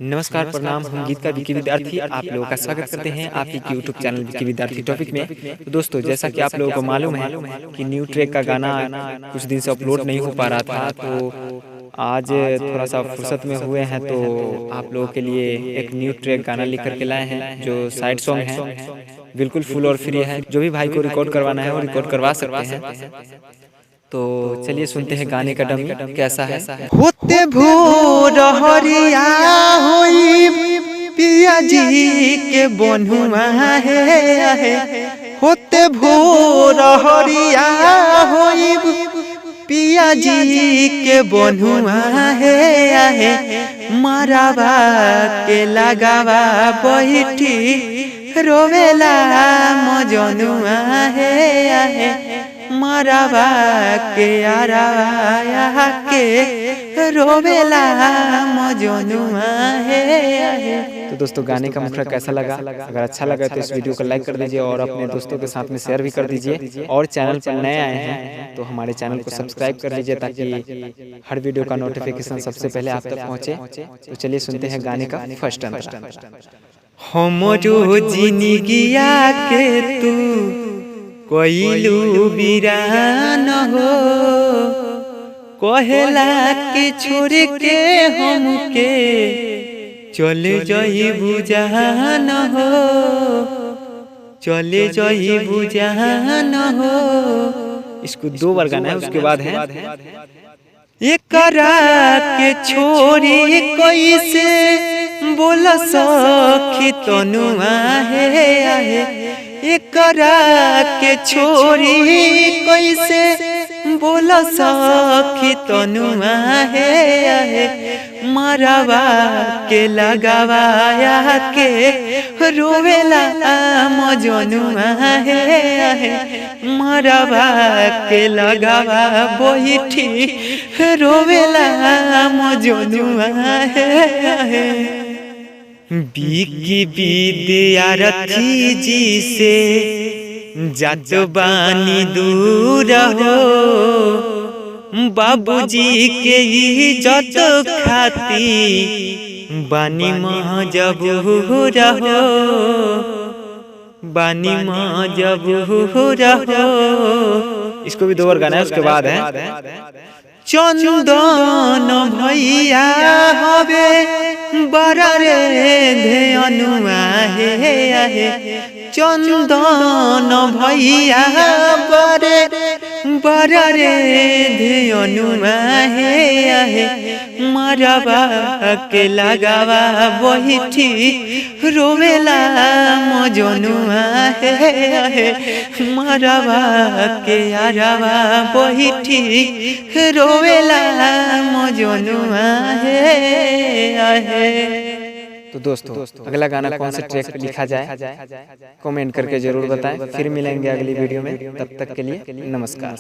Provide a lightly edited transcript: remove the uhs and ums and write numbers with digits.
नमस्कार, प्रणाम। हम गीत का विकी विद्यार्थी आप लोगों का स्वागत करते हैं आपकी यूट्यूब चैनल विकी विद्यार्थी टॉपिक में। तो दोस्तों, जैसा कि आप लोगों को मालूम है कि न्यू ट्रैक का गाना कुछ दिन से अपलोड नहीं हो पा रहा था, तो आज थोड़ा सा फुर्सत में हुए हैं, तो आप लोगों के लिए एक न्यू ट्रैक गाना लिख करके लाए हैं, जो साइड सॉन्ग है, बिल्कुल फुल और फ्री है। जो भी भाई को रिकॉर्ड करवाना है, वो रिकॉर्ड करवा सकते हैं। तो चलिए, सुनते हैं गाने का डमी कैसा है। होते भोर हरिया होई पिया जी के बनुआ हे, होते भोर हरिया होई पिया जी के बनुआ हे, मरवा के लगावा बैठी रोवेला मजनुआ हे, मरवा के आरावा के रोवेला मजनुआ हे। तो दोस्तों, गाने का मुखड़ा कैसा लगा? अगर अच्छा लगा तो इस वीडियो को लाइक कर दीजिए और अपने दोस्तों के साथ में शेयर भी कर दीजिए और चैनल पर नए आए हैं तो हमारे चैनल को सब्सक्राइब कर लीजिए, ताकि हर वीडियो का नोटिफिकेशन सबसे पहले आप तक पहुंचे। तो चलिए, सुनते हैं गाने का फर्स्ट अंतरा। हमरो जिनगिया के तू कइलू बिरान हो, कहेला के छोड़ के हमके चले जइबू जहान हो, चले जइबू जहान हो। इसको दो बार गाना है, उसके बाद है। एकरा के छोरी कैसे बोल सखी तनुआ हे, एकरा के छोरी कैसे बोल सखी तनुआ हे, मरवा के लगावा के रोवेला मजनुआ हे, मरवा के लगावा बैठी रोवेला मजनुआ हे। बिकी विद्यार्थी जी से जात बानी दूर हो, बाबूजी के इज्जत खाती बानी मजबूर हो, बानी मजबूर हो। इसको भी दो बार गाना है, उसके बाद है। चंदन भैया हवे बड़ा रे धेनुआ हे, चंदन भैया बड़े बड़ा रे धेनुआ हे, मरवा के लगावा बैठी रोवेला मजनुआ हे, मरवा के आरावा बैठी रोवेला मजनुआ हे। तो दोस्तों, अगला गाना कौन से ट्रैक पे लिखा जाए, कमेंट करके जरूर बताएं। फिर मिलेंगे अगली वीडियो में, तब तक के लिए नमस्कार।